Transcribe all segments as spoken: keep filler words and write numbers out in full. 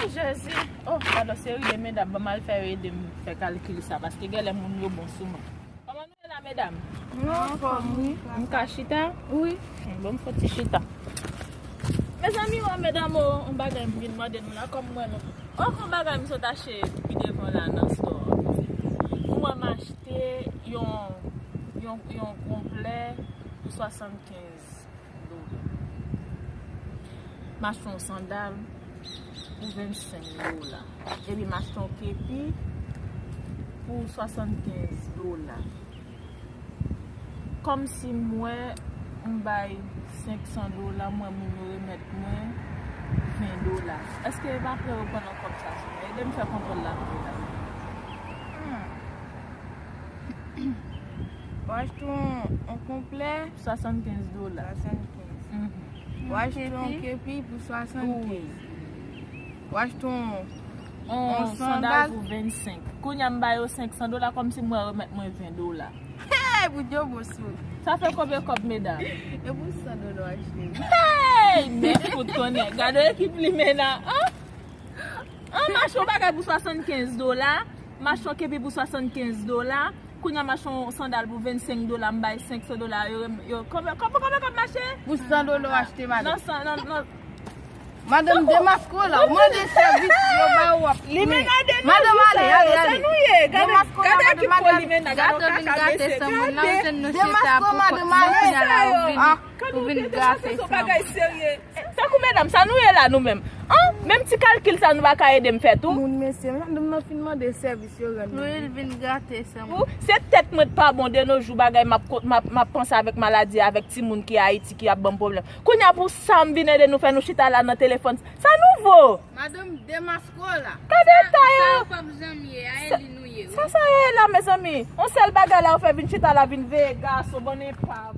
Jezi. Oh, padon, se ri de medam, ban m al fè yo ede m fè kalkil sa, paske genlè moun yo bon sou mwen. Kòman nou ye la, medam? Nou anfòm, wi. M ka chita? Wi. Bon, m fò ti chita. Mezanmi, wè medam, o, yon bagay m vin mande nou la, kòm mwen nou. Oke, yon bagay m sot achte pi devan la nan store. Ou wè m achte yon, yon, yon konplè pou swasannkenz dola. M achte yon sandal pou vennsenk dola. Epi m achte yon kepi pou swasannkenz dola. Kòmsi m wè m bay senk san dola, m wè moun yo remèt mwen ven dola. Èske e pa frè yo pran nan kòb sa sou mwen? Ede m fè kontwòl la pou yo la. Hmm. Ou achte yon, yon konplè? Swasannkenz dola. Swasannkenz. Mhm. Ou achte yon kepi pou swasannkenz. Ou achte yon, yon sandal pou vennsenk. Kounye a m ba yo senk san dola, kòmsi m wè remèt mwen ven dola. Hey, pou dyo bosou. Sa fè konbyen kòb, medam? E pou san dola w achte. Hey! Men fout konnen. Gade ekip limena, an? An, m achte yon bagay pou swasannkenz dola. M achte yon kepi pou swasannkenz dola. Kounye a m achte yon sandal pou vennsenk dola, m bay senk san dola. Yo, yo, konbyen, konbyen, konbyen kòb m achte? Pou san dola w achte, madanm. Non, san, non, non. Madanm, demaske w la, ou mande sèvis, yo ba ou, w ap plen. Limena de nou. Madanm, ale, ale, ale. Sa nou ye? Gade, gade ekip pou limena, gade kaka mesye. Gade. Demaske w, madanm, ale. Ou vin gate san mwen. Tankou medam, sa nou ye la nou menm? An? Menm ti kalkil sa nou pa ka ede m fè tou? Moun mesye, madanm nan fin mande sèvis, yo rann li. Wi, l vin gate san mwen. Ou, se tèt mwen t pa bon de nos jours, bagay m ap ko-, m ap, m ap panse avèk maladi, avèk timoun ki Ayiti ki ap ban m pwoblèm. Kounye a pou sa m vin ede nou fè nou chita la nan telefòn. Sa nouvo? Madanm, demaske w la. Gade eta yo. Sa yo p ap janm ye, a e li nou ye, wi. Sa, sa ye la, mezanmi? On sèl bagay la, ou fè vin chita la, vin veye gason, bann enpav.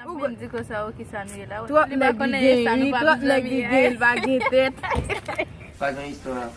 Moun ap vin di konsa, oke, sa nou ye la. Twòp nèg ki gen ri, twòp nèg ki gen ri, l pa gen tèt. Pa gen istwa.